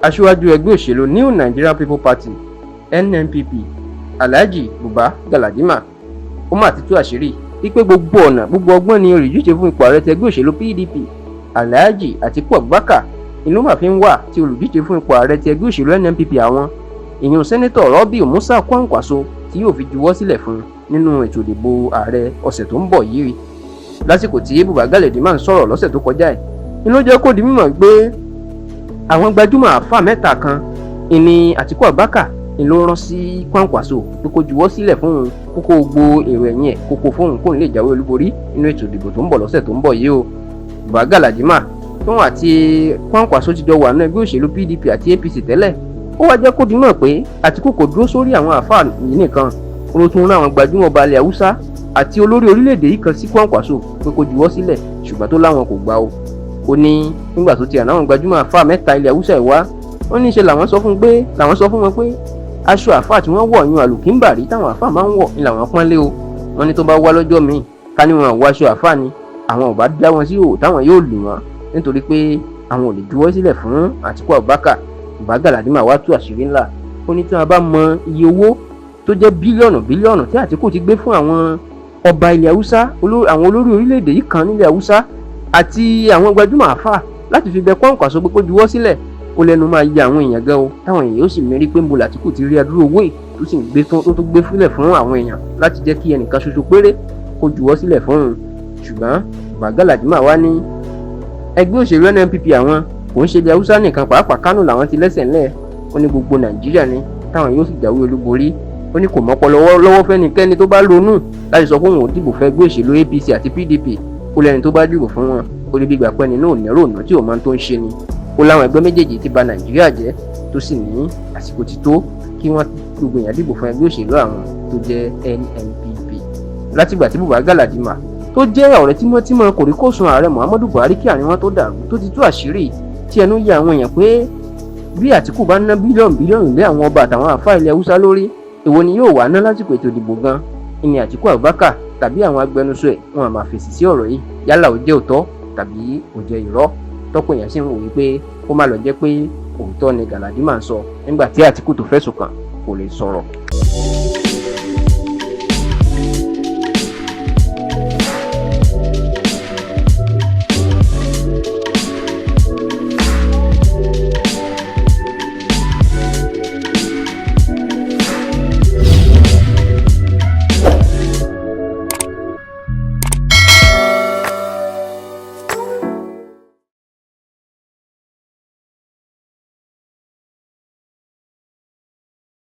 Aṣíwájú ẹgbẹ́ òṣèlú New Nigerian People Party, NNPP, Alhaji Buba Galadima, ó mà ti tú àṣírí wípé gbogbo ọ̀nà, gbogbo ọgbọ́n ni olùdíje fún ipò ààrẹ tẹgbẹ́ òṣèlú PDP, Alhaji Atiku Abubakar, inú mà fi ń wà tí olùdíje fún ipò ààrẹ ti ẹgbẹ́ òṣèlú NNPP àwọn, ìyún Senator Rabiu Musa Kwankwaso, tí yóò fi juwọ́ sílẹ̀ fún nínú ètò ìdìbò ààrẹ ọ̀sẹ̀ tó ń bọ̀ yìí. Lásìkò tí Buba Galadima ń sọ̀rọ̀ lọ́sẹ̀ tó kọjá ẹ̀ ni ló jẹ́ kó di mímọ̀ pé àwọn gbajúmọ̀ àáfà mẹ́ta kan ìní Àtíkù Abubakar ni ló rán sí Kwankwaso pé kó juwọ́ sílẹ̀ fún un, kókó gbogbo èrò ẹ̀yìn ẹ̀ kókó fóun, kóun lè jáwé olúborí nínú ètò ìdìbò tó ń bọ̀ lọ́sẹ̀ tó ń bọ̀ yìí o. Buba Galadima, tóun àti Kwankwaso ti jọ wà nínú ẹgbẹ́ òṣèlú PDP àti APC tẹ́lẹ̀, ó wá jẹ́ kó di mọ̀ pé Àtíkù kò dúró sórí àwọn àáfà yìí nìkan, ó ló tún rán àwọn gbajúmọ̀ ọba ilẹ̀ Haúsá àti olórí orílẹ̀-èdè yìí kan sí Kwankwaso pé kó juwọ́ sílẹ̀, ṣùgbọ́n tó láwọn kò gbà o. Ó ní nígbà tó ti àná àwọn gbajúmọ̀ àáfà mẹ́ta ilẹ̀ Haúsá ìwá, ó ní ṣe làwọn sọ fún pé làwọn sọ fún wọn pé aṣọ àáfà tí wọ́n wọ̀ yún àlùkìńbàrí táwọn àáfà máa ń wọ̀ ni làwọn pọ́nlé o. Wọ́n ní tó bá wá lọ́jọ́ míì, ká ní wọn wọ aṣọ àáfà ni, àwọn ò bá dá wọn sí òò táwọn yóò lù wọ́n, nítorí pé àwọn ò lè juwọ́ sílẹ̀ fún Àtíkù Abubakar. Buba Galadima wá tú àṣírí ńlá. Ó ní tí wọn bá mọ iye owó tó jẹ́ bílíọ̀nù bílíọ̀nù tí Àtíkù ti gbé fún àwọn ọba ilẹ̀ Haúsá, àwọn olórí orílẹ̀-èdè yìí kan nílẹ̀ Haúsá àti àwọn gbajúmọ̀ àáfà láti fi bẹ Kwankwaso pé kó juwọ́ sílẹ̀, ó lẹ́nu máa ya àwọn èèyàn gan o, táwọn èèyàn yóò sì mérí pé ń bo làtíkù ti rí adúrú owó yìí tó sì ń gbé tó tó gbé fúnlẹ̀ fún àwọn èèyàn láti jẹ́ kí ẹnìkan ṣoṣo péré kó juwọ́ sílẹ̀ fún un. Ṣùgbọ́n Buba Galadima wá ní ẹgbẹ́ òṣèlú NNPP àwọn kò ń ṣe ilẹ̀ Haúsá nìkan, pàápàá Kánò làwọn ti lẹ́sẹ̀ ńlẹ̀. Ó ní gbogbo Nàìjíríà ni táwọn yóò sì jáwé olúborí. Ó ní kò mọ́pọ́ lọ́wọ́ fẹ́nikẹ́ni tó bá ronú láti sọ pé òun ò dìbò fẹ́ ẹgbẹ́ òṣèlú APC àti PDP. Ó lẹ́ni tó bá dìbò fún wọn, ó ní gbígbà pẹ́ni náà ò ní rònú tí ò máa tó ń ṣe ni. Ó láwọn ẹgbẹ́ méjèèjì ti bà Nàìjíríà jẹ́, tó sì ní àsìkò ti tó kí wọ́n gbogbo èèyàn dìbò fún ẹgbẹ́ òṣèlú àwọn tó jẹ́ NNPP. Látìgbà tí Buba Galadima, tó jẹ́ ọ̀rẹ́ tímọ́tímọ́ kòríkòsùn ààrẹ Muhammadu Buhari kí àárín wọn tó dàrú, tó ti tú àṣírí tí ẹnu yà àwọn èèyàn pé bí Àtìkù bá ná bílíọ̀nù bílíọ̀nù lé àwọn ọba àtàwọn àfáà ilẹ̀ Haúsá lórí, èwo ni yóò wá ná lásìkò ètò ìdìbò gan? Ìní Àtìkù Abubakar tàbí àwọn agbẹnusọ ẹ̀ wọn àmà fèsì sí ọ̀rọ̀ yìí, yálà ó jẹ́ òótọ́ tàbí ó jẹ́ irọ́. Tọ́pọ̀ èèyàn sì ń wò wípé kó má lọ jẹ́ pé òótọ́ ni Galadima ń sọ nígbà tí Àtìkù tó fẹ̀sùn kàn kò lè sọ̀rọ̀.